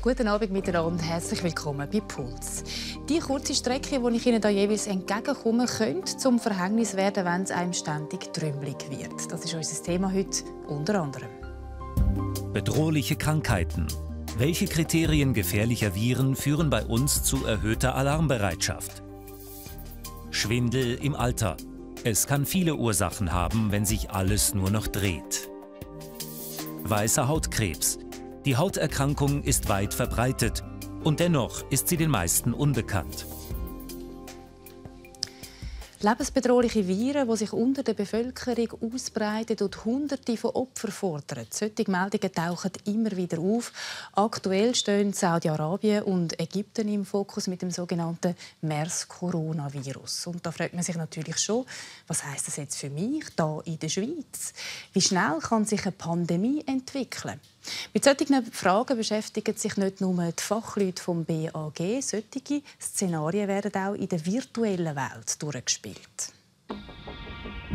Guten Abend miteinander, herzlich willkommen bei Puls. Die kurze Strecke, die ich Ihnen da jeweils entgegenkomme, könnte zum Verhängnis werden, wenn es einem ständig trümmelig wird. Das ist unser Thema heute unter anderem. Bedrohliche Krankheiten. Welche Kriterien gefährlicher Viren führen bei uns zu erhöhter Alarmbereitschaft? Schwindel im Alter. Es kann viele Ursachen haben, wenn sich alles nur noch dreht. Weißer Hautkrebs. Die Hauterkrankung ist weit verbreitet und dennoch ist sie den meisten unbekannt. Lebensbedrohliche Viren, die sich unter der Bevölkerung ausbreiten und Hunderte von Opfern fordern. Solche Meldungen tauchen immer wieder auf. Aktuell stehen Saudi-Arabien und Ägypten im Fokus mit dem sogenannten MERS-Coronavirus. Und da fragt man sich natürlich schon, was heisst das jetzt für mich hier in der Schweiz? Wie schnell kann sich eine Pandemie entwickeln? Mit solchen Fragen beschäftigen sich nicht nur die Fachleute vom BAG. Solche Szenarien werden auch in der virtuellen Welt durchgespielt.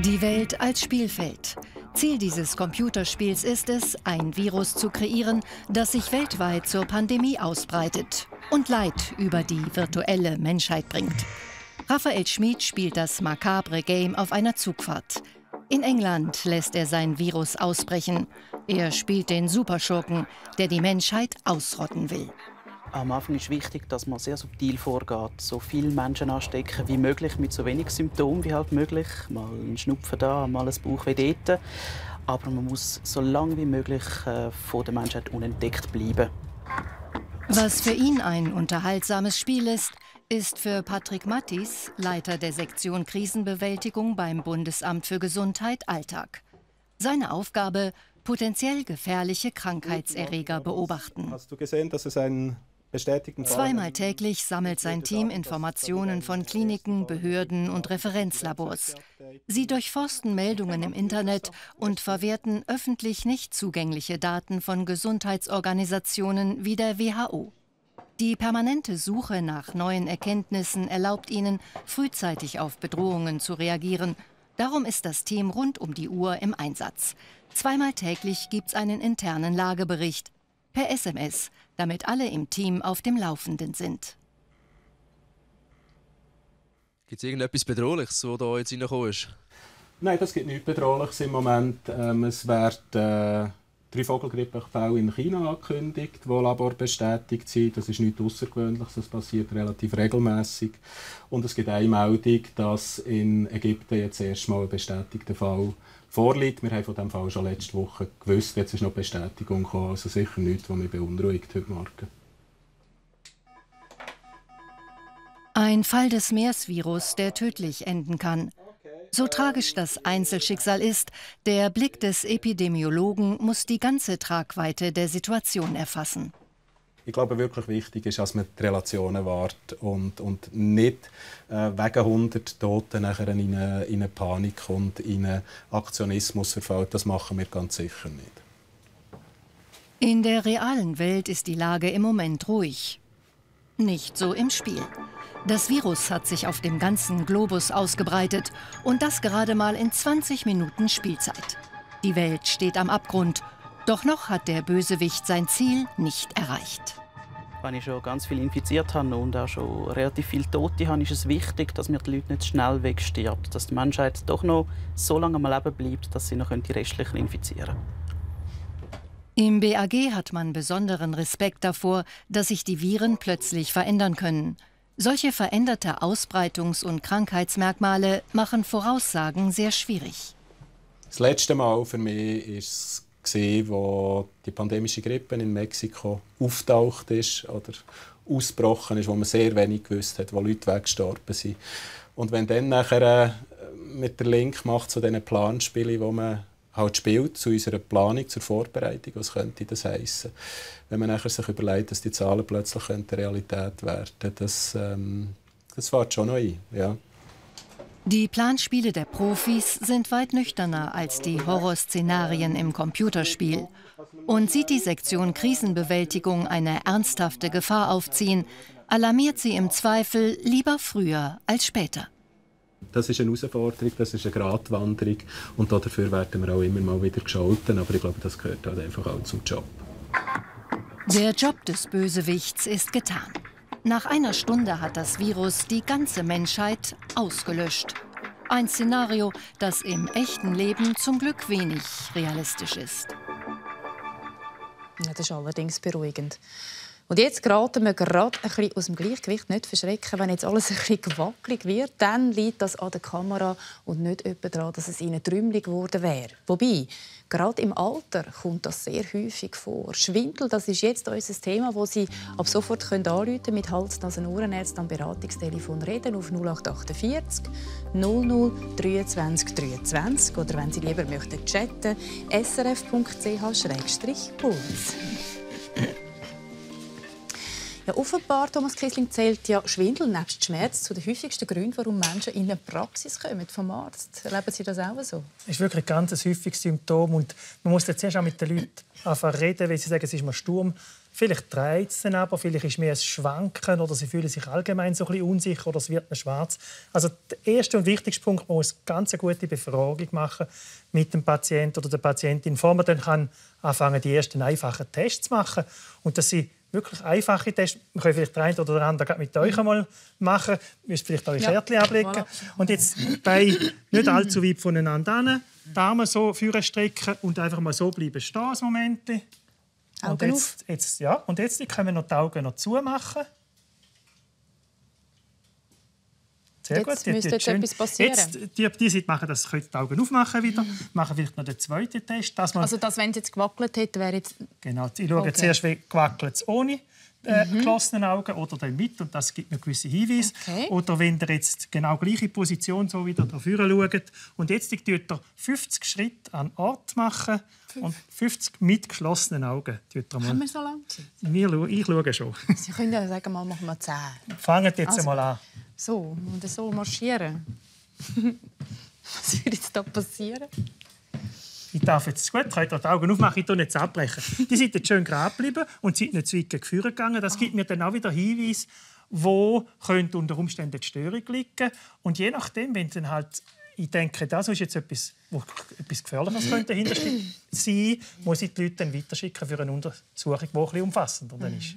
Die Welt als Spielfeld. Ziel dieses Computerspiels ist es, ein Virus zu kreieren, das sich weltweit zur Pandemie ausbreitet und Leid über die virtuelle Menschheit bringt. Raphael Schmid spielt das makabre Game auf einer Zugfahrt. In England lässt er sein Virus ausbrechen. Er spielt den Superschurken, der die Menschheit ausrotten will. Am Anfang ist wichtig, dass man sehr subtil vorgeht. So viele Menschen anstecken wie möglich mit so wenig Symptomen wie halt möglich. Mal ein Schnupfen da, mal ein Bauchweh dort. Aber man muss so lange wie möglich von der Menschheit unentdeckt bleiben. Was für ihn ein unterhaltsames Spiel ist für Patrick Mattis, Leiter der Sektion Krisenbewältigung beim Bundesamt für Gesundheit, Alltag. Seine Aufgabe: potenziell gefährliche Krankheitserreger beobachten. Hast du gesehen, dass es einen bestätigten Fall? Zweimal täglich sammelt sein Team Informationen von Kliniken, Behörden und Referenzlabors. Sie durchforsten Meldungen im Internet und verwerten öffentlich nicht zugängliche Daten von Gesundheitsorganisationen wie der WHO. Die permanente Suche nach neuen Erkenntnissen erlaubt ihnen, frühzeitig auf Bedrohungen zu reagieren. Darum ist das Team rund um die Uhr im Einsatz. Zweimal täglich gibt es einen internen Lagebericht per SMS, damit alle im Team auf dem Laufenden sind. Gibt es irgendetwas Bedrohliches, das da jetzt reingekommen ist? Nein, das gibt nichts Bedrohliches im Moment. Es werden 3 Vogelgrippefälle in China angekündigt, die laborbestätigt sind. Das ist nichts Außergewöhnliches, das passiert relativ regelmäßig. Und es gibt eine Meldung, dass in Ägypten jetzt erstmal ein bestätigter Fall vorliegt. Wir haben von diesem Fall schon letzte Woche gewusst. Jetzt ist noch Bestätigung gekommen, also sicher nichts, was mich beunruhigt heute Morgen. Ein Fall des MERS-Virus, der tödlich enden kann. So tragisch das Einzelschicksal ist, der Blick des Epidemiologen muss die ganze Tragweite der Situation erfassen. Ich glaube, wirklich wichtig ist, dass man die Relationen wahrt und nicht wegen 100 Toten nachher in eine Panik und in einen Aktionismus verfällt. Das machen wir ganz sicher nicht. In der realen Welt ist die Lage im Moment ruhig. Nicht so im Spiel. Das Virus hat sich auf dem ganzen Globus ausgebreitet und das gerade mal in 20 Minuten Spielzeit. Die Welt steht am Abgrund, doch noch hat der Bösewicht sein Ziel nicht erreicht. Wenn ich schon ganz viel infiziert habe und auch schon relativ viele Tote habe, ist es wichtig, dass mir die Leute nicht schnell wegstirbt, dass die Menschheit doch noch so lange am Leben bleibt, dass sie noch die restlichen infizieren können. Im BAG hat man besonderen Respekt davor, dass sich die Viren plötzlich verändern können. Solche veränderte Ausbreitungs- und Krankheitsmerkmale machen Voraussagen sehr schwierig. Das letzte Mal für mich war es, wo die pandemische Grippe in Mexiko auftaucht ist oder ausgebrochen ist, wo man sehr wenig gewusst hat, wo Leute weggestorben sind. Und wenn dann nachher mit der Link macht zu diesen Planspielen, wo man halt spielt, zu unserer Planung, zur Vorbereitung, was könnte das heissen? Wenn man nachher sich überlegt, dass die Zahlen plötzlich Realität werden, das fällt schon noch ein. Ja. Die Planspiele der Profis sind weit nüchterner als die Horrorszenarien im Computerspiel. Und sieht die Sektion Krisenbewältigung eine ernsthafte Gefahr aufziehen, alarmiert sie im Zweifel lieber früher als später. Das ist eine Herausforderung, das ist eine Gratwanderung und dafür werden wir auch immer mal wieder gescholten, aber ich glaube, das gehört halt einfach auch zum Job. Der Job des Bösewichts ist getan. Nach einer Stunde hat das Virus die ganze Menschheit ausgelöscht. Ein Szenario, das im echten Leben zum Glück wenig realistisch ist. Ja, das ist allerdings beruhigend. Und jetzt geraten wir gerade ein bisschen aus dem Gleichgewicht. Nicht verschrecken, wenn jetzt alles ein bisschen wackelig wird, dann liegt das an der Kamera und nicht etwa daran, dass es Ihnen trümmelig geworden wäre. Wobei, gerade im Alter kommt das sehr häufig vor. Schwindel, das ist jetzt unser Thema, wo Sie ab sofort anrufen können mit Hals-Nasen-Ohrenärzten am Beratungstelefon reden auf 0848 00 23 23 oder wenn Sie lieber möchten chatten, srf.ch/puls. Ja, offenbar, Thomas Kissling, zählt ja Schwindel nebst Schmerz zu den häufigsten Gründen, warum Menschen in eine Praxis kommen vom Arzt. Erleben Sie das auch so? Das ist wirklich ein ganz häufiges Symptom. Und man muss jetzt erst auch mit den Leuten anfangen reden, weil sie sagen, es ist mal Sturm. Vielleicht dreht es dann aber, vielleicht ist mehr ein Schwanken oder sie fühlen sich allgemein so ein bisschen unsicher oder es wird mir schwarz. Also der erste und wichtigste Punkt, man muss ganz eine gute Befragung machen mit dem Patienten oder der Patientin, bevor man dann anfangen die ersten einfachen Tests zu machen. Und dass sie wirklich einfache Tests. Wir können vielleicht den einen oder den anderen mit euch einmal machen. Ihr müsst vielleicht eure Kärtchen ablegen. Voilà. Und jetzt bei nicht allzu weit voneinander hin, die Arme so vorstrecken und einfach mal so bleiben stehen, ein Moment. Und jetzt können wir noch die Augen noch zumachen. Sehr jetzt gut. Müsste jetzt etwas passieren. Jetzt, die Seite machen das, können die Augen aufmachen wieder. Machen vielleicht noch den zweiten Test. Also das, wenn es jetzt gewackelt hätte, wäre jetzt... Genau, ich schaue zuerst, wie gewackelt es ohne geschlossenen Augen oder dann mit. Und das gibt mir gewisse Hinweise. Okay. Oder wenn ihr jetzt genau gleiche Position so wieder dafür schaut. Und jetzt tut ihr 50 Schritte an Ort machen und 50 mit geschlossenen Augen. Haben wir so lange Zeit? Ich schaue schon. Sie können ja sagen, mal machen wir 10. Fangen jetzt einmal an. So, und so marschieren. Was würde jetzt da passieren? Ich darf jetzt gut, könnt ihr die Augen aufmachen, ich tue nicht abbrechen. Die sind jetzt schön gerade geblieben und sind nicht zu weit gegangen. Das gibt mir dann auch wieder Hinweise, wo könnte unter Umständen die Störung liegen. Und je nachdem, wenn dann halt, ich denke, das ist jetzt etwas, wo etwas Gefährliches könnte dahinter sein, muss ich die Leute dann weiterschicken für eine Untersuchung, die ein bisschen umfassender dann ist.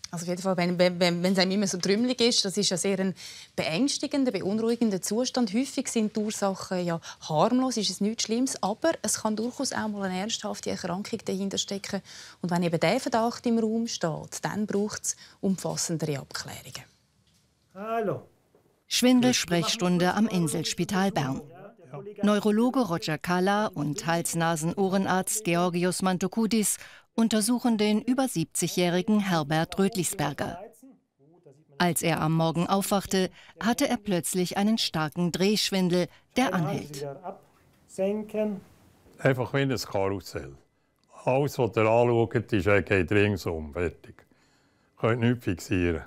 Also auf jeden Fall, wenn es einem immer so trümmelig ist, das ist ein sehr beängstigender, beunruhigender Zustand. Häufig sind die Ursachen ja harmlos, ist es nichts Schlimmes, aber es kann durchaus auch mal eine ernsthafte Erkrankung dahinter stecken. Und wenn eben dieser Verdacht im Raum steht, dann braucht es umfassendere Abklärungen. Hallo. Schwindelsprechstunde am Inselspital Bern. Neurologe Roger Kalla und Hals-Nasen-Ohrenarzt Georgios Mantokoudis untersuchen den über 70-jährigen Herbert Rötlisberger. Als er am Morgen aufwachte, hatte er plötzlich einen starken Drehschwindel, der anhält. Einfach wie ein Karussell. Alles, was ihr anschaut, geht ringsum. Fertig. Ihr könnt nichts fixieren.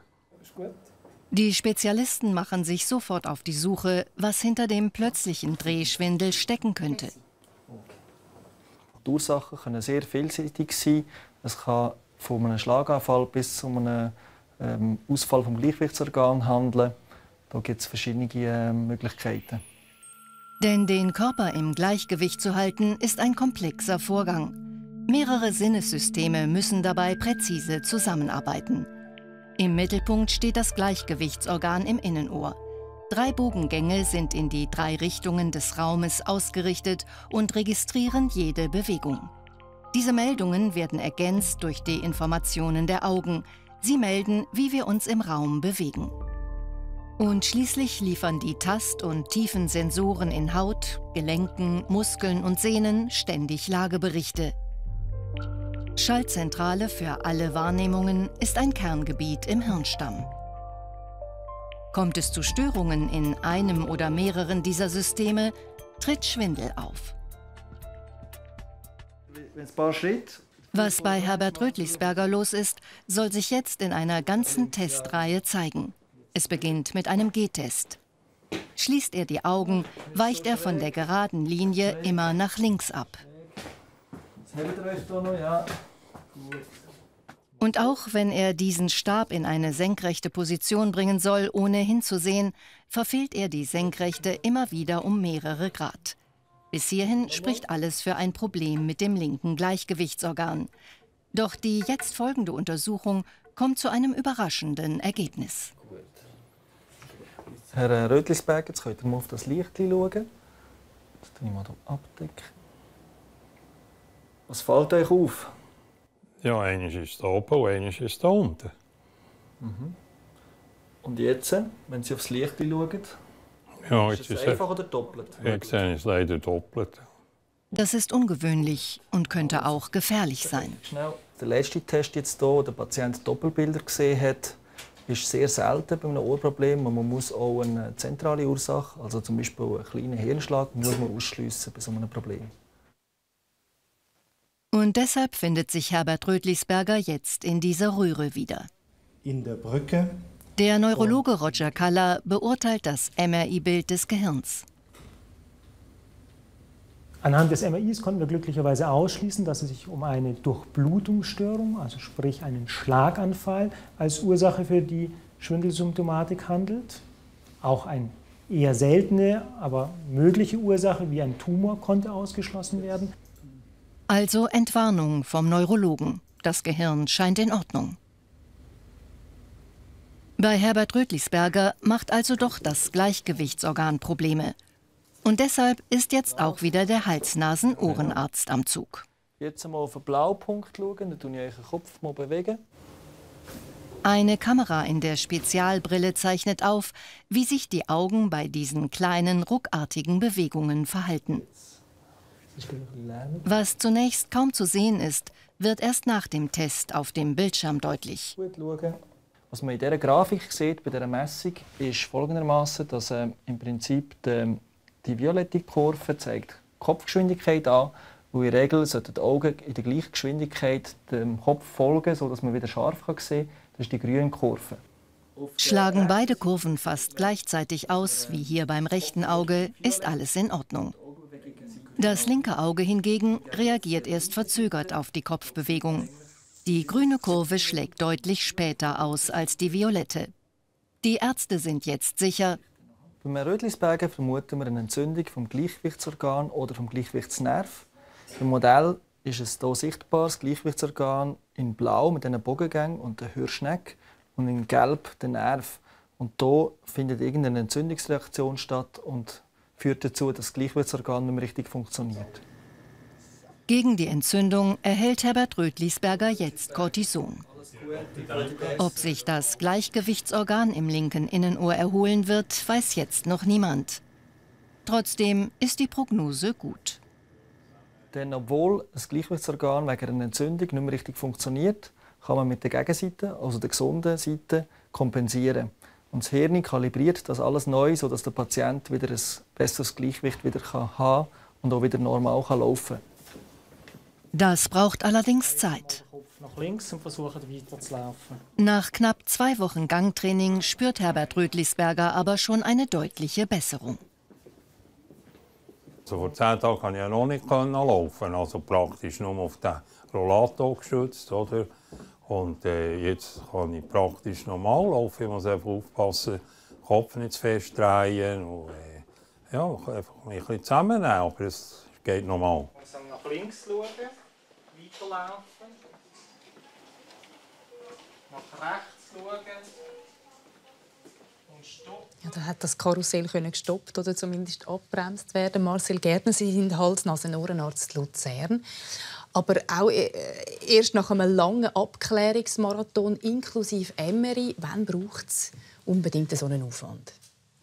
Die Spezialisten machen sich sofort auf die Suche, was hinter dem plötzlichen Drehschwindel stecken könnte. Die Ursachen können sehr vielseitig sein. Es kann von einem Schlaganfall bis zu einem Ausfall vom Gleichgewichtsorgan handeln. Da gibt es verschiedene Möglichkeiten. Denn den Körper im Gleichgewicht zu halten, ist ein komplexer Vorgang. Mehrere Sinnessysteme müssen dabei präzise zusammenarbeiten. Im Mittelpunkt steht das Gleichgewichtsorgan im Innenohr. 3 Bogengänge sind in die 3 Richtungen des Raumes ausgerichtet und registrieren jede Bewegung. Diese Meldungen werden ergänzt durch die Informationen der Augen. Sie melden, wie wir uns im Raum bewegen. Und schließlich liefern die Tast- und Tiefensensoren in Haut, Gelenken, Muskeln und Sehnen ständig Lageberichte. Schaltzentrale für alle Wahrnehmungen ist ein Kerngebiet im Hirnstamm. Kommt es zu Störungen in einem oder mehreren dieser Systeme, tritt Schwindel auf. Was bei Herbert Rötlisberger los ist, soll sich jetzt in einer ganzen Testreihe zeigen. Es beginnt mit einem G-Test. Schließt er die Augen, weicht er von der geraden Linie immer nach links ab. Und auch wenn er diesen Stab in eine senkrechte Position bringen soll, ohne hinzusehen, verfehlt er die Senkrechte immer wieder um mehrere Grad. Bis hierhin spricht alles für ein Problem mit dem linken Gleichgewichtsorgan. Doch die jetzt folgende Untersuchung kommt zu einem überraschenden Ergebnis. Herr Rötlisberger, jetzt könnt ihr mal auf das Licht schauen. Das tue ich mal hier abdecken. Was fällt euch auf? Ja, eines ist da oben und eines ist da unten. Und jetzt, wenn Sie aufs Licht schauen, Ja, ist es einfach oder doppelt? Ich sehe es leider doppelt. Das ist ungewöhnlich und könnte auch gefährlich sein. Schnell. Der letzte Test, jetzt hier, wo der Patient Doppelbilder gesehen hat, ist sehr selten bei einem Ohrproblem. Und man muss auch eine zentrale Ursache, also zum Beispiel einen kleinen Hirnschlag, muss man ausschliessen bei so einem Problem. Und deshalb findet sich Herbert Rötlisberger jetzt in dieser Röhre wieder. In der Brücke. Der Neurologe Roger Kaller beurteilt das MRI-Bild des Gehirns. Anhand des MRIs konnten wir glücklicherweise ausschließen, dass es sich um eine Durchblutungsstörung, also sprich einen Schlaganfall, als Ursache für die Schwindelsymptomatik handelt. Auch eine eher seltene, aber mögliche Ursache wie ein Tumor konnte ausgeschlossen werden. Also Entwarnung vom Neurologen. Das Gehirn scheint in Ordnung. Bei Herbert Rötlisberger macht also doch das Gleichgewichtsorgan Probleme. Und deshalb ist jetzt auch wieder der Hals-Nasen-Ohrenarzt am Zug. Jetzt mal auf den Blaupunkt schauen, dann bewege ich euren Kopf mal bewegen. Eine Kamera in der Spezialbrille zeichnet auf, wie sich die Augen bei diesen kleinen, ruckartigen Bewegungen verhalten. Was zunächst kaum zu sehen ist, wird erst nach dem Test auf dem Bildschirm deutlich. Gut schauen. Was man in dieser Grafik sieht, bei dieser Messung, ist folgendermaßen, dass im Prinzip die violette Kurve zeigt die Kopfgeschwindigkeit an. Und in der Regel sollten die Augen in der gleichen Geschwindigkeit dem Kopf folgen, sodass man wieder scharf sehen kann. Das ist die grüne Kurve. Schlagen beide Kurven fast gleichzeitig aus, wie hier beim rechten Auge, ist alles in Ordnung. Das linke Auge hingegen reagiert erst verzögert auf die Kopfbewegung. Die grüne Kurve schlägt deutlich später aus als die violette. Die Ärzte sind jetzt sicher, Beim Rötlisberger vermuten wir eine Entzündung vom Gleichgewichtsorgan oder vom Gleichgewichtsnerv. Im Modell ist es hier sichtbar, das Gleichgewichtsorgan in Blau mit diesen Bogengängen und der Hörschneck und in Gelb der Nerv. Und hier findet irgendeine Entzündungsreaktion statt und führt dazu, dass das Gleichgewichtsorgan nicht mehr richtig funktioniert. gegen die Entzündung erhält Herbert Rötlisberger jetzt Cortison. Ob sich das Gleichgewichtsorgan im linken Innenohr erholen wird, weiß jetzt noch niemand. Trotzdem ist die Prognose gut. Denn obwohl das Gleichgewichtsorgan wegen einer Entzündung nicht mehr richtig funktioniert, kann man mit der Gegenseite, also der gesunden Seite, kompensieren. Und das Hirn kalibriert das alles neu, sodass der Patient wieder ein besseres Gleichgewicht wieder haben kann und auch wieder normal laufen kann. Das braucht allerdings Zeit. Nach links und versuchen weiter zu laufen. Nach knapp 2 Wochen Gangtraining spürt Herbert Rötlisberger aber schon eine deutliche Besserung. Also vor 10 Tagen konnte ich ja noch nicht laufen, also praktisch nur auf den Rollator gestützt. Oder? Und jetzt kann ich praktisch normal laufen. Ich muss einfach aufpassen, den Kopf nicht zu fest drehen. Und, ja, einfach ein bisschen zusammennehmen, aber es geht normal. Also nach links schauen, weiterlaufen. Nach rechts schauen. Und stoppen. Ja, da hat das Karussell gestoppt oder zumindest abbremst werden. Marcel Gärtner, Sie sind Hals-Nasen-Ohrenarzt Luzern. Aber auch erst nach einem langen Abklärungsmarathon inklusive MRI, wann braucht es unbedingt so einen Aufwand?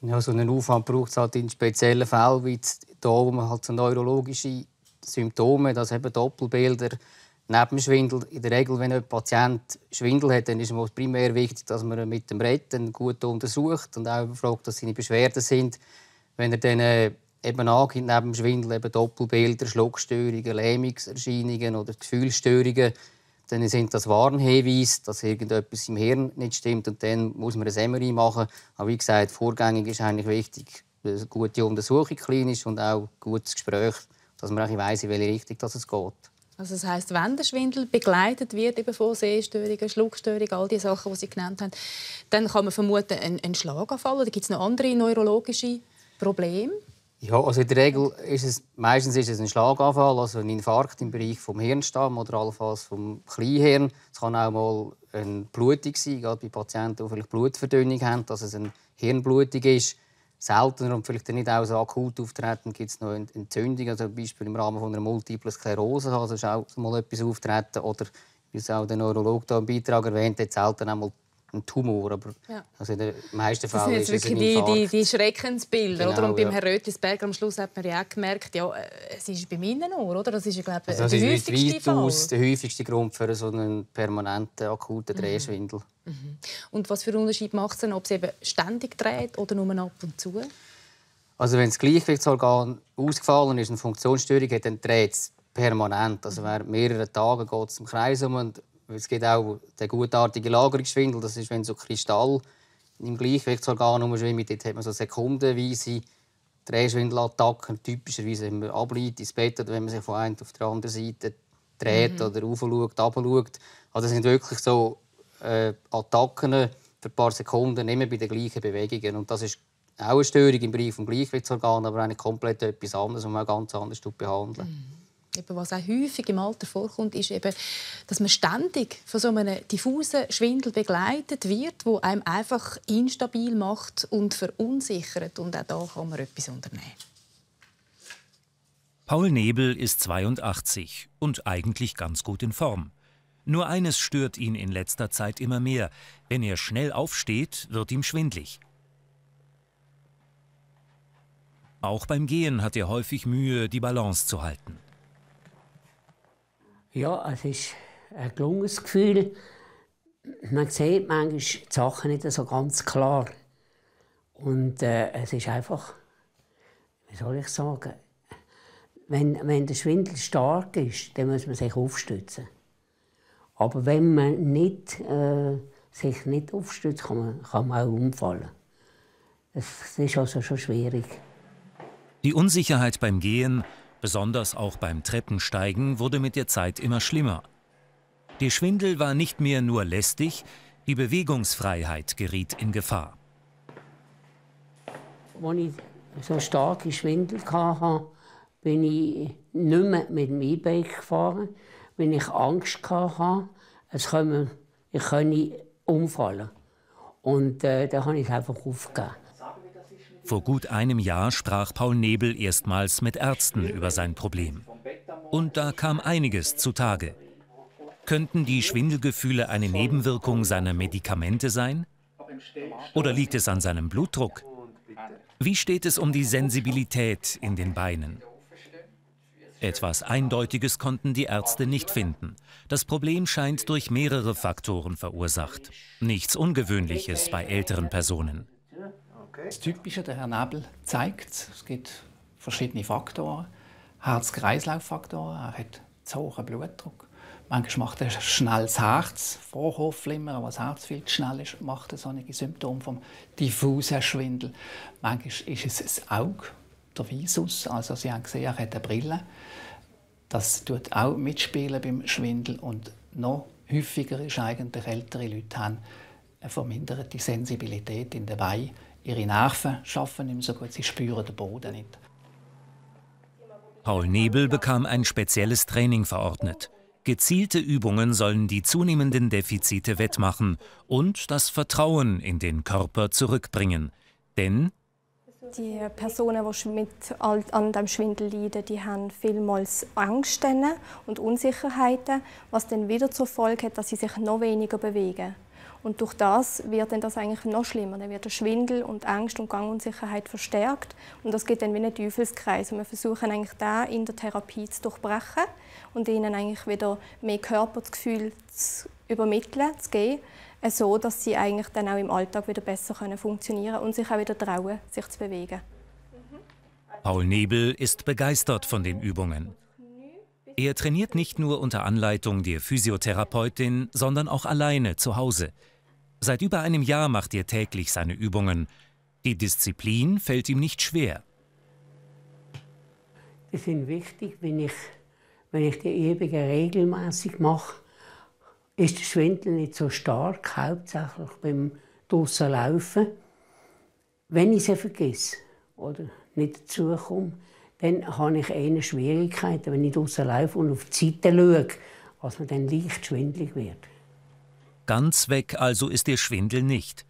Ja, so einen Aufwand braucht es halt in speziellen Fällen, wie hier, wo man halt so neurologische Symptome, das eben Doppelbilder, Nebenschwindel. In der Regel, wenn ein Patient Schwindel hat, dann ist es primär wichtig, dass man mit dem Retten gut untersucht und auch fragt, was seine Beschwerden sind. Wenn er dann eben angibt, neben dem Schwindel eben Doppelbilder, Schluckstörungen, Lähmungserscheinungen oder Gefühlsstörungen, dann sind das Warnhinweise, dass irgendetwas im Hirn nicht stimmt und dann muss man ein MRI machen. Aber wie gesagt, vorgängig ist eigentlich wichtig, eine gute Untersuchung klinisch und auch ein gutes Gespräch, dass man auch weiss, in welche Richtung es geht. Also das heisst, wenn der Schwindel begleitet wird eben von Sehstörungen, Schluckstörungen, all die Sachen, die Sie genannt haben, dann kann man vermuten, einen Schlaganfall oder gibt es noch andere neurologische Probleme? Ja, also in der Regel ist es meistens ein Schlaganfall, also ein Infarkt im Bereich vom Hirnstamm oder allenfalls vom Kleinhirn. Es kann auch mal eine Blutung sein, gerade bei Patienten, die vielleicht Blutverdünnung haben, dass es eine Hirnblutung ist. Seltener und vielleicht nicht auch so akut auftreten, gibt es noch Entzündungen, also zum Beispiel im Rahmen von einer Multiplen Sklerose, also ist auch mal etwas auftreten. Oder, wie es auch der Neurologe da im Beitrag erwähnt hat, selten einmal ein Tumor, aber also in den meisten Fällen ist es ein Infarkt. Das sind die Schreckensbilder, Genau, oder? Und beim Herrn Rötlisberger am Schluss hat man ja auch gemerkt, ja, es ist beim Innenohr, oder? Das ist, glaube ich, also der häufigste Fall. Der häufigste Grund für so einen permanenten, akuten Drehschwindel. Und was für einen Unterschied macht es denn, ob es eben ständig dreht oder nur ab und zu? Also wenn das Gleichgewichtsorgan ausgefallen ist, eine Funktionsstörung hat, dann dreht es permanent. Also während mehreren Tagen geht es im Kreis um. Und es gibt auch den gutartigen Lagerungsschwindel. Das ist, wenn so Kristall im Gleichgewichtsorgan rumschwimmen. Dort hat man so sekundenweise Drehschwindelattacken. Typischerweise, wenn man ableitet ins Bett oder wenn man sich von einer auf die andere Seite dreht oder raufschaut, runterschaut. Also das sind wirklich so Attacken für ein paar Sekunden immer bei den gleichen Bewegungen. Und das ist auch eine Störung im Bereich des Gleichgewichtsorgans, aber eigentlich komplett etwas anderes, was man auch ganz anders behandeln. Was auch häufig im Alter vorkommt, ist eben, dass man ständig von so einem diffusen Schwindel begleitet wird, der einem einfach instabil macht und verunsichert. Und auch da kann man etwas unternehmen. Paul Nebel ist 82 und eigentlich ganz gut in Form. Nur eines stört ihn in letzter Zeit immer mehr. Wenn er schnell aufsteht, wird ihm schwindlig. Auch beim Gehen hat er häufig Mühe, die Balance zu halten. Ja, es ist ein gelungenes Gefühl. Man sieht manchmal die Sachen nicht so ganz klar. Und es ist einfach, wie soll ich sagen, wenn der Schwindel stark ist, dann muss man sich aufstützen. Aber wenn man sich nicht aufstützt, kann man auch umfallen. Das ist also schon schwierig. Die Unsicherheit beim Gehen, besonders auch beim Treppensteigen, wurde mit der Zeit immer schlimmer. Der Schwindel war nicht mehr nur lästig, die Bewegungsfreiheit geriet in Gefahr. Als ich so starke Schwindel hatte, bin ich nicht mehr mit dem E-Bike gefahren, weil ich Angst hatte, ich könnte umfallen. Und dann habe ich es einfach aufgegeben. Vor gut einem Jahr sprach Paul Nebel erstmals mit Ärzten über sein Problem. Und da kam einiges zutage. Könnten die Schwindelgefühle eine Nebenwirkung seiner Medikamente sein? Oder liegt es an seinem Blutdruck? Wie steht es um die Sensibilität in den Beinen? Etwas Eindeutiges konnten die Ärzte nicht finden. Das Problem scheint durch mehrere Faktoren verursacht. Nichts Ungewöhnliches bei älteren Personen. Das Typische, der Herr Nebel zeigt, es gibt verschiedene Faktoren. Herz-Kreislauf-Faktoren, er hat zu hohen Blutdruck. Manchmal macht er schnell das Herz, Vorhofflimmern, aber das Herz viel zu schnell ist, macht er solche Symptome vom diffusen Schwindel. Manchmal ist es das Auge, der Visus, also Sie haben gesehen, er hat eine Brille. Das tut auch mitspielen beim Schwindel und noch häufiger ist eigentlich, ältere Leute haben eine verminderte Sensibilität in den Beinen. Ihre Nerven arbeiten nicht mehr so gut, sie spüren den Boden nicht. Paul Nebel bekam ein spezielles Training verordnet. Gezielte Übungen sollen die zunehmenden Defizite wettmachen und das Vertrauen in den Körper zurückbringen. Denn die Personen, die an dem Schwindel leiden, die haben vielmals Ängste und Unsicherheiten, was dann wieder zur Folge hat, dass sie sich noch weniger bewegen. Und durch das wird dann das eigentlich noch schlimmer. Dann wird der Schwindel und Angst und Gangunsicherheit verstärkt. Und das geht dann wie ein Teufelskreis. Und wir versuchen eigentlich da in der Therapie zu durchbrechen und ihnen eigentlich wieder mehr Körpergefühl zu übermitteln, zu geben, so dass sie eigentlich dann auch im Alltag wieder besser funktionieren können und sich auch wieder trauen, sich zu bewegen. Paul Nebel ist begeistert von den Übungen. Er trainiert nicht nur unter Anleitung der Physiotherapeutin, sondern auch alleine zu Hause. Seit über einem Jahr macht er täglich seine Übungen. Die Disziplin fällt ihm nicht schwer. Die sind wichtig, wenn ich die Übungen regelmäßig mache, ist der Schwindel nicht so stark, hauptsächlich beim draussen Laufen. Wenn ich sie vergesse oder nicht dazukomme, dann habe ich eher Schwierigkeiten, wenn ich draussen laufe und auf die Seite schaue, als man dann leicht schwindelig wird. Ganz weg also ist der Schwindel nicht.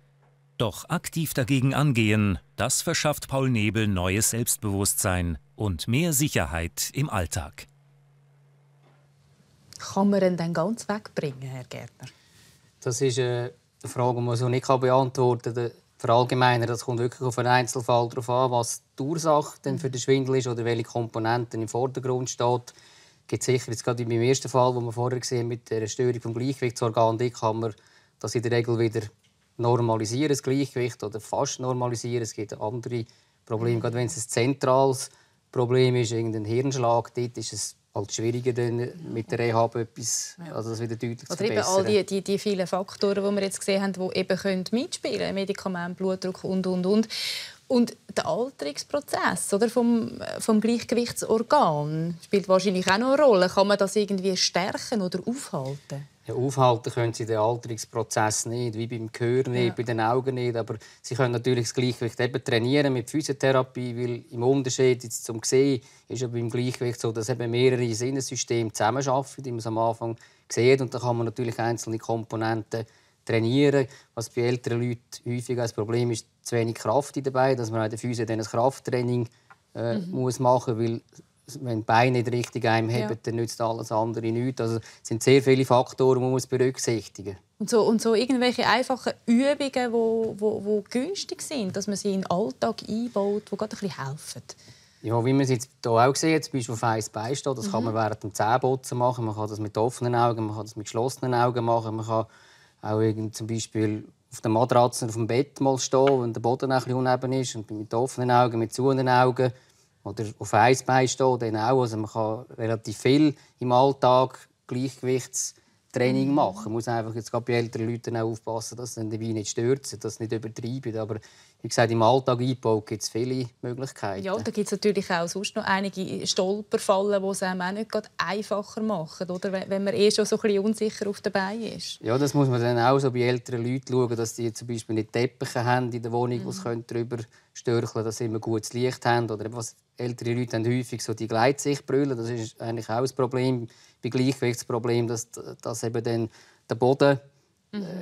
Doch aktiv dagegen angehen, das verschafft Paul Nebel neues Selbstbewusstsein und mehr Sicherheit im Alltag. Kann man ihn dann ganz wegbringen, Herr Gärtner? Das ist eine Frage, die man so nicht beantworten kann. Verallgemeinern, das kommt wirklich auf einen Einzelfall darauf an, was die Ursache denn für den Schwindel ist oder welche Komponenten im Vordergrund steht. Es gibt sicher, jetzt gerade beim ersten Fall, den wir vorher gesehen haben, mit der Störung des Gleichgewichtsorgans, kann man das in der Regel wieder normalisieren, das Gleichgewicht, oder fast normalisieren. Es gibt andere Probleme, gerade wenn es ein zentrales Problem ist, irgendein Hirnschlag, dort ist es halt schwieriger, dann mit der Rehab etwas, also das wieder deutlich zu verbessern. Oder eben all die vielen Faktoren, die wir jetzt gesehen haben, die eben mitspielen können, Medikamente, Blutdruck und. Und der Alterungsprozess oder, vom Gleichgewichtsorgan spielt wahrscheinlich auch noch eine Rolle. Kann man das irgendwie stärken oder aufhalten? Ja, aufhalten können sie den Alterungsprozess nicht, wie beim Gehör nicht, bei den Augen nicht. Aber sie können natürlich das Gleichgewicht eben trainieren mit Physiotherapie, weil im Unterschied jetzt zum Sehen ist ja beim Gleichgewicht so, dass eben mehrere Sinnessysteme zusammenarbeiten, wie man es am Anfang sieht. Und da kann man natürlich einzelne Komponenten trainieren. Was bei älteren Leuten häufig ein Problem ist, zu wenig Kraft dabei, dass man in der Physio dann ein Krafttraining muss machen, weil wenn die Beine nicht richtig einheben, dann nützt alles andere nichts. Also, es sind sehr viele Faktoren, die man berücksichtigen muss. Und so irgendwelche einfachen Übungen, die günstig sind, dass man sie in den Alltag einbaut, die gerade ein bisschen helfen. Ja, wie man es jetzt hier auch sieht, zum Beispiel auf eins Bein steht, das kann man während dem Zähneputzen machen. Man kann das mit offenen Augen, man kann das mit geschlossenen Augen machen. Man kann auch zum Beispiel auf der Matratze auf dem Bett mal stehen, wenn der Boden ein bisschen uneben ist, und mit offenen Augen, mit zuhenden Augen. Oder auf eins Bein stehen, dann auch. Also man kann relativ viel im Alltag Gleichgewichtstraining machen. Man muss einfach jetzt gerade bei älteren Leuten auch aufpassen, dass sie dabei nicht stürzen, dass sie nicht übertreiben. Aber wie gesagt, im Alltag eingebaut gibt es viele Möglichkeiten. Ja, da gibt es natürlich auch sonst noch einige Stolperfallen, die es einem auch nicht gerade einfacher machen, oder? Wenn man schon so ein bisschen unsicher auf den Beinen ist. Ja, das muss man dann auch so bei älteren Leuten schauen, dass die zum Beispiel nicht Teppiche haben in der Wohnung, wo sie drüber störcheln können, dass sie immer gutes Licht haben. Oder was ältere Leute haben häufig so die Gleitsichtbrille. Das ist eigentlich auch ein Problem bei Gleichgewichtsproblemen, dass eben dann der Boden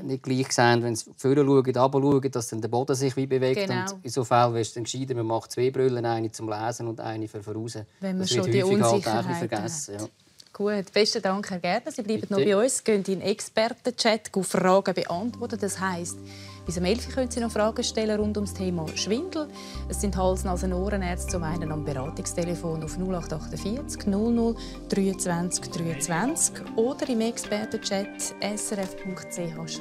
nicht gleich sehen, wenn sie vorne schauen, runter schauen, dass dann der Boden sich wie bewegt. Genau. Und in so Fällen wäre es dann gescheiter, man macht zwei Brillen, eine zum Lesen und eine für voraus. Wenn man das schon wird die häufig Unsicherheit halt vergessen. Ja. Gut, besten Dank, Herr Gärtner. Sie bleiben noch bei uns, gehen in den Expertenchat, Fragen beantworten. Das heisst, bis um 11 Uhr können Sie noch Fragen stellen rund um das Thema Schwindel. Es sind Hals-, Nasen-, Ohrenärzte zum einen am Beratungstelefon auf 0848 00 23 23 oder im Expertenchat srf.ch/puls.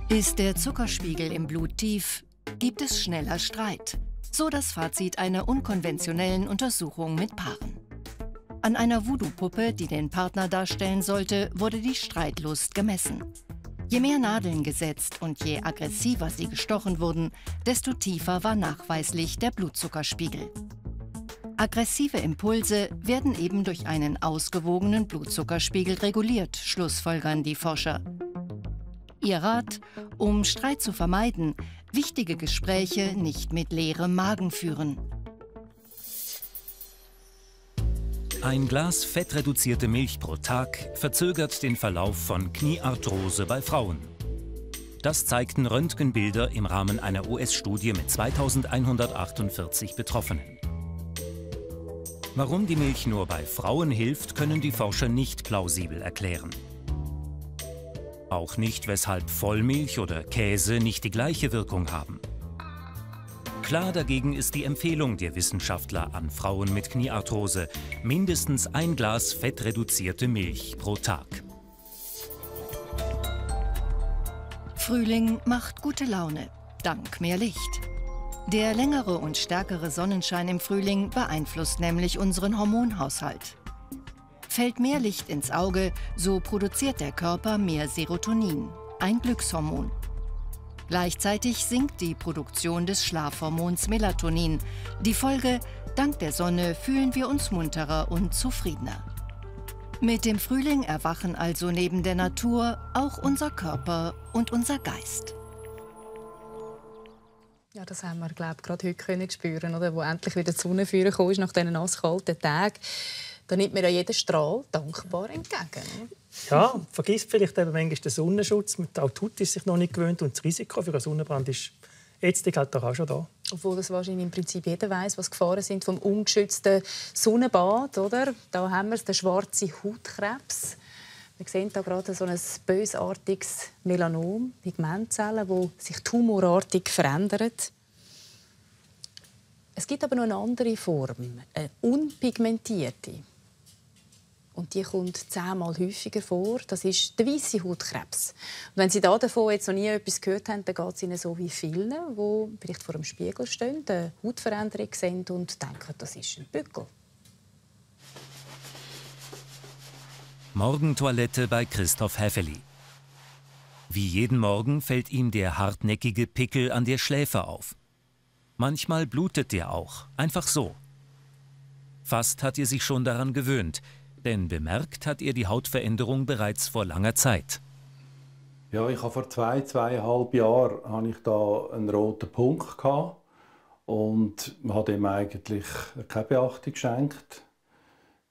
Ist der Zuckerspiegel im Blut tief, gibt es schneller Streit. So das Fazit einer unkonventionellen Untersuchung mit Paaren. An einer Voodoo-Puppe, die den Partner darstellen sollte, wurde die Streitlust gemessen. Je mehr Nadeln gesetzt und je aggressiver sie gestochen wurden, desto tiefer war nachweislich der Blutzuckerspiegel. Aggressive Impulse werden eben durch einen ausgewogenen Blutzuckerspiegel reguliert, schlussfolgern die Forscher. Ihr Rat: Um Streit zu vermeiden, wichtige Gespräche nicht mit leerem Magen führen. Ein Glas fettreduzierte Milch pro Tag verzögert den Verlauf von Kniearthrose bei Frauen. Das zeigten Röntgenbilder im Rahmen einer US-Studie mit 2148 Betroffenen. Warum die Milch nur bei Frauen hilft, können die Forscher nicht plausibel erklären. Auch nicht, weshalb Vollmilch oder Käse nicht die gleiche Wirkung haben. Klar dagegen ist die Empfehlung der Wissenschaftler an Frauen mit Kniearthrose: mindestens ein Glas fettreduzierte Milch pro Tag. Frühling macht gute Laune, dank mehr Licht. Der längere und stärkere Sonnenschein im Frühling beeinflusst nämlich unseren Hormonhaushalt. Fällt mehr Licht ins Auge, so produziert der Körper mehr Serotonin, ein Glückshormon. Gleichzeitig sinkt die Produktion des Schlafhormons Melatonin. Die Folge: dank der Sonne fühlen wir uns munterer und zufriedener. Mit dem Frühling erwachen also neben der Natur auch unser Körper und unser Geist. Ja, das haben wir, glaube ich, gerade heute spüren, oder? Wo endlich wieder die Sonne vorgekommen ist nach diesen nasskalten Tagen. Da nimmt mir ja jeden Strahl dankbar entgegen. Ja, vergisst vielleicht eben manchmal den Sonnenschutz. Auch die Haut ist sich noch nicht gewöhnt und das Risiko für einen Sonnenbrand ist jetzt halt auch schon da. Obwohl das wahrscheinlich im Prinzip jeder weiß, was die Gefahren sind vom ungeschützten Sonnenbad, oder? Da haben wir den schwarzen Hautkrebs. Wir sehen hier gerade so ein bösartiges Melanom, Pigmentzellen, die sich tumorartig verändern. Es gibt aber noch eine andere Form, eine unpigmentierte. Und die kommt 10-mal häufiger vor. Das ist der weisse Hautkrebs. Und wenn Sie davon jetzt noch nie etwas gehört haben, dann geht es Ihnen so wie vielen, die vielleicht vor dem Spiegel stehen, eine Hautveränderung sehen und denken, das ist ein Pickel. Morgentoilette bei Christoph Häfeli. Wie jeden Morgen fällt ihm der hartnäckige Pickel an der Schläfe auf. Manchmal blutet der auch, einfach so. Fast hat er sich schon daran gewöhnt, denn bemerkt hat er die Hautveränderung bereits vor langer Zeit. Ja, ich habe vor 2,5 Jahren hatte ich da einen roten Punkt gehabt und man hat ihm eigentlich keine Beachtung geschenkt.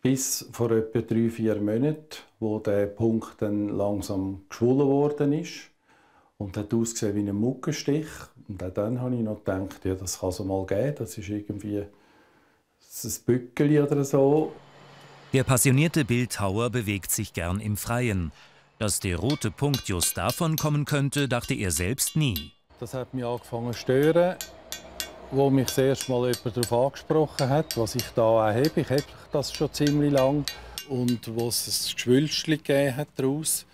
Bis vor etwa 3-4 Monaten, wo der Punkt dann langsam geschwollen worden ist und hat ausgesehen wie ein Muggenstich. Und auch dann habe ich noch gedacht, ja, das kann es mal geben, das ist irgendwie ein Bückeli oder so. Der passionierte Bildhauer bewegt sich gern im Freien. Dass der rote Punkt just davon kommen könnte, dachte er selbst nie. Das hat mich angefangen zu stören, wo mich das erste Mal jemand darauf angesprochen hat, was ich da auch habe. Ich habe das schon ziemlich lang. Und wo es ein Geschwülstchen gegeben hat daraus,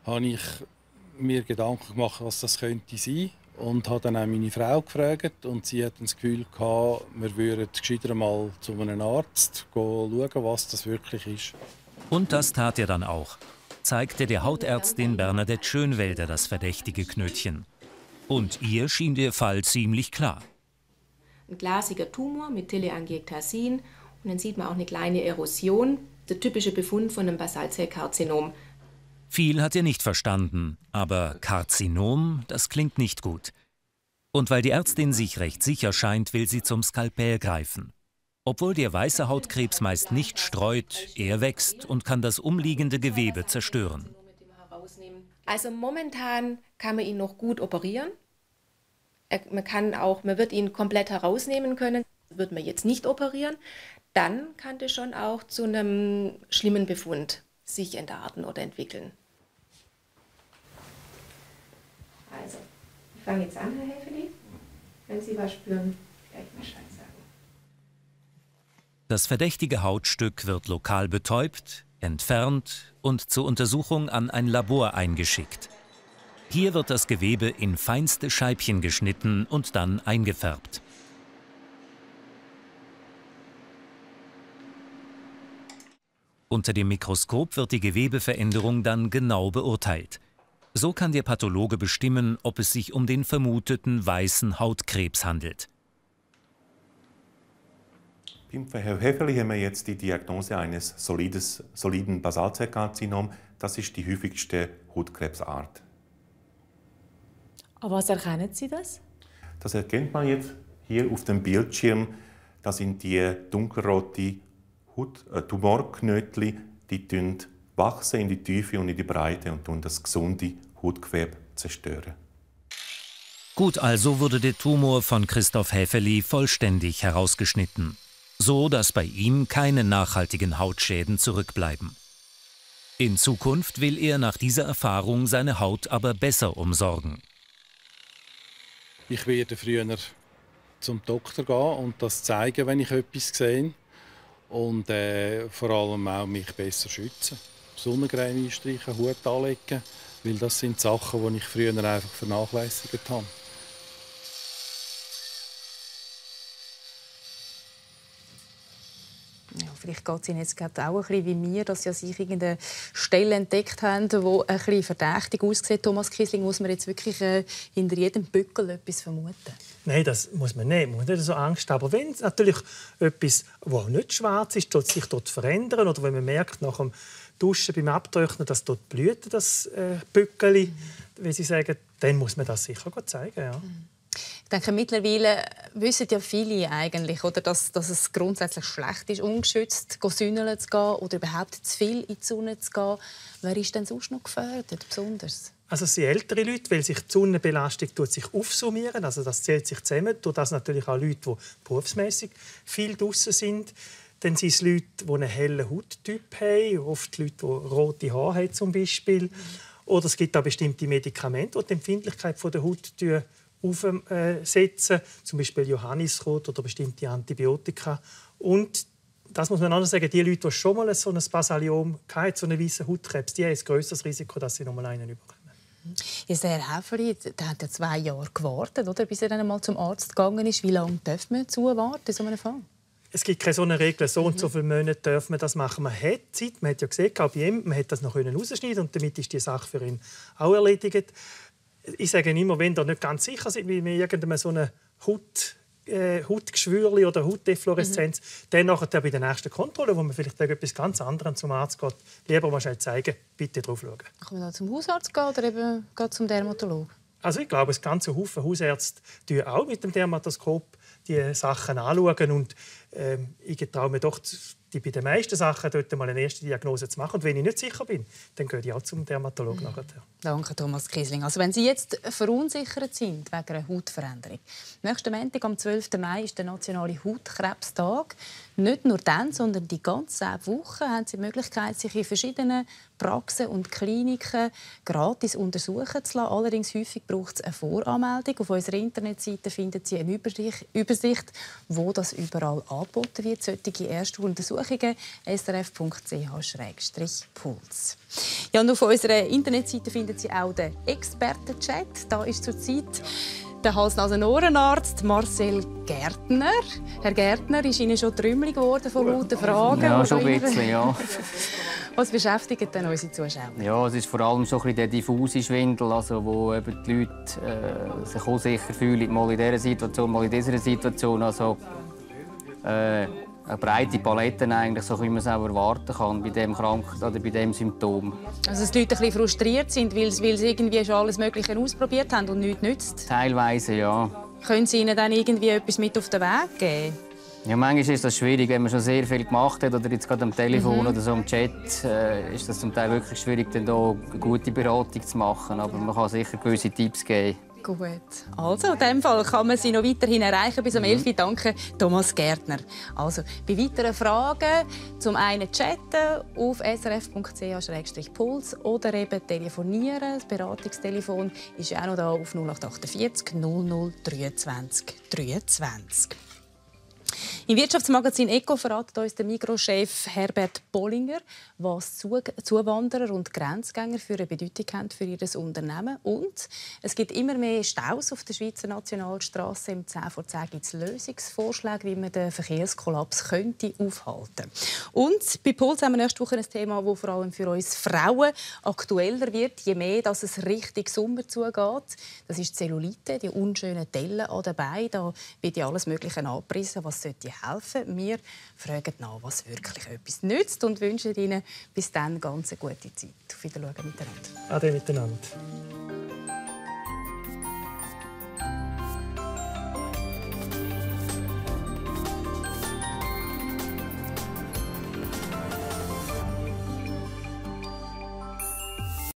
habe ich mir Gedanken gemacht, was das könnte sein. Und habe dann auch meine Frau gefragt und sie hat das Gefühl gehabt, wir würden gescheiter mal zu einem Arzt schauen, was das wirklich ist. Und das tat er dann auch. Zeigte der Hautärztin Bernadette Schönwelder das verdächtige Knötchen. Und ihr schien der Fall ziemlich klar. Ein glasiger Tumor mit Teleangiektasin und dann sieht man auch eine kleine Erosion, der typische Befund von einem Basalzellkarzinom. Viel hat er nicht verstanden, aber Karzinom, das klingt nicht gut. Und weil die Ärztin sich recht sicher scheint, will sie zum Skalpell greifen. Obwohl der weiße Hautkrebs meist nicht streut, er wächst und kann das umliegende Gewebe zerstören. Also momentan kann man ihn noch gut operieren. Man wird ihn komplett herausnehmen können. Wird man jetzt nicht operieren, dann kann das schon auch zu einem schlimmen Befund sich entarten oder entwickeln. Also, ich fange jetzt an, Herr Häfeli. Wenn Sie was spüren, gleich Bescheid sagen. Das verdächtige Hautstück wird lokal betäubt, entfernt und zur Untersuchung an ein Labor eingeschickt. Hier wird das Gewebe in feinste Scheibchen geschnitten und dann eingefärbt. Unter dem Mikroskop wird die Gewebeveränderung dann genau beurteilt. So kann der Pathologe bestimmen, ob es sich um den vermuteten weißen Hautkrebs handelt. Beim Herrn Häfeli haben wir jetzt die Diagnose eines soliden Basalzellkarzinoms. Das ist die häufigste Hautkrebsart. Aber was erkennen Sie das? Das erkennt man jetzt hier auf dem Bildschirm. Das sind die dunkelroten Tumorknötchen, die wachsen in die Tiefe und in die Breite und das gesunde Hautgewebe zerstören. Gut, also wurde der Tumor von Christoph Häfeli vollständig herausgeschnitten. So, dass bei ihm keine nachhaltigen Hautschäden zurückbleiben. In Zukunft will er nach dieser Erfahrung seine Haut aber besser umsorgen. Ich werde früher zum Doktor gehen und das zeigen, wenn ich etwas sehe. Und vor allem auch mich besser schützen. Sonnencreme einstreichen, Hut anlegen, weil das sind Sachen, die ich früher einfach vernachlässigt habe. Ja, vielleicht geht es Ihnen jetzt auch ein bisschen wie mir, dass Sie sich irgendeine Stelle entdeckt haben, die ein bisschen verdächtig aussieht. Thomas Kiesling, muss man jetzt wirklich hinter jedem Bückel etwas vermuten? Nein, das muss man nicht. Man muss nicht so Angst haben. Aber wenn es natürlich etwas, das nicht schwarz ist, sich dort verändern oder wenn man merkt, nach dem Duschen, beim Abtrocknen, dass dort Blüten, das Bückeli, wie sie sagen, dann muss man das sicher zeigen. Ja. Ich denke, mittlerweile wissen ja viele eigentlich, oder, dass es grundsätzlich schlecht ist, ungeschützt sünneln zu gehen oder überhaupt zu viel in die Sonne zu gehen. Wer ist denn sonst noch gefährdet, besonders? Also es sind ältere Leute, weil sich die Sonnenbelastung sich aufsummieren, also das zählt sich zusammen. Durch das natürlich auch Leute, die berufsmäßig viel draußen sind. Dann sind es Leute, die einen hellen Hauttyp haben, oft Leute, die rote Haare haben zum Beispiel. Oder es gibt auch bestimmte Medikamente, die die Empfindlichkeit der Haut aufsetzen, zum Beispiel Johanniskraut oder bestimmte Antibiotika. Und das muss man auch sagen, die Leute, die schon mal so ein Basaliom hatten, so einen weißen Hautkrebs, die haben ein grösseres Risiko, dass sie noch mal einen bekommen. Jetzt, Herr Häfeli, der hat ja 2 Jahre gewartet, oder, bis er dann mal zum Arzt gegangen ist. Wie lange darf man zuwarten in so einem Fall? Es gibt keine so eine Regel, so und so viele Monate darf man das machen. Man hat Zeit, man hat ja gesehen, auch bei ihm, man hat das noch rausschneiden und damit ist die Sache für ihn auch erledigt. Ich sage immer, wenn ihr nicht ganz sicher seid, wie mit irgendeinem so eine Hautgeschwürli oder Hautdefloreszenz, dann nachher bei der nächsten Kontrolle, wo man vielleicht wegen etwas ganz anderem zum Arzt geht, lieber mal schnell zeigen, bitte drauf schauen. Kann man da zum Hausarzt gehen oder eben zum Dermatologen? Also ich glaube, es ganze Haufen Hausärzte schauen auch mit dem Dermatoskop die Sachen anschauen und ich traue mir doch, bei den meisten Sachen dort mal eine erste Diagnose zu machen. Und wenn ich nicht sicher bin, dann gehe ich auch zum Dermatologen nachher. Danke, Thomas Kiesling. Also wenn Sie jetzt verunsichert sind wegen einer Hautveränderung, nächsten Montag, am 12. Mai, ist der nationale Hautkrebstag. Nicht nur dann, sondern die ganze Woche haben Sie die Möglichkeit, sich in verschiedenen Praxen und Kliniken gratis untersuchen zu lassen. Allerdings häufig braucht es eine Voranmeldung. Auf unserer Internetseite finden Sie eine Übersicht, wo das überall angeboten wird. Solche erste Untersuchungen srf.ch/puls. Ja, und auf unserer Internetseite finden Sie auch den Expertenchat. Da ist zurzeit der Hals-Nasen-Ohrenarzt Marcel Gärtner. Herr Gärtner, ist Ihnen schon trümmelig geworden von lauten Fragen? Ja, schon ein bisschen, ja. Was beschäftigt denn unsere Zuschauer? Ja, es ist vor allem so ein bisschen der diffuse Schwindel, also wo eben die Leute sich unsicher fühlen, mal in dieser Situation, mal in dieser Situation. Also, eine breite Palette eigentlich, so wie man es auch erwarten kann bei diesem Krankheit oder bei diesem Symptom. Also dass die Leute ein bisschen frustriert sind, weil sie irgendwie schon alles Mögliche ausprobiert haben und nichts nützt? Teilweise, ja. Können Sie ihnen dann irgendwie etwas mit auf den Weg geben? Ja, manchmal ist das schwierig, wenn man schon sehr viel gemacht hat oder jetzt gerade am Telefon oder so am Chat, ist das zum Teil wirklich schwierig, dann da eine gute Beratung zu machen. Aber man kann sicher gewisse Tipps geben. Gut. Also, in diesem Fall kann man Sie noch weiterhin erreichen bis am 11 Uhr. Danke, Thomas Gärtner. Also, bei weiteren Fragen zum einen chatten auf srf.ch/puls oder eben telefonieren. Das Beratungstelefon ist ja auch noch da auf 0848 00 23 23. Im Wirtschaftsmagazin «Eco» verratet uns der Migros-Chef Herbert Bollinger, was Zuwanderer und Grenzgänger für eine Bedeutung haben für ihr Unternehmen. Und es gibt immer mehr Staus auf der Schweizer Nationalstrasse. Im 10 vor 10 gibt es Lösungsvorschläge, wie man den Verkehrskollaps könnte aufhalten. Und bei Puls haben wir nächste Woche ein Thema, das vor allem für uns Frauen aktueller wird, je mehr dass es Richtung Sommer zugeht. Das ist die Zellulite, die unschönen Dellen an den Beinen. Da wird ja alles Mögliche abgerissen, was sollte helfen. Wir fragen nach, was wirklich etwas nützt und wünschen Ihnen bis dann ganz eine gute Zeit. Auf Wiedersehen miteinander. Ade miteinander.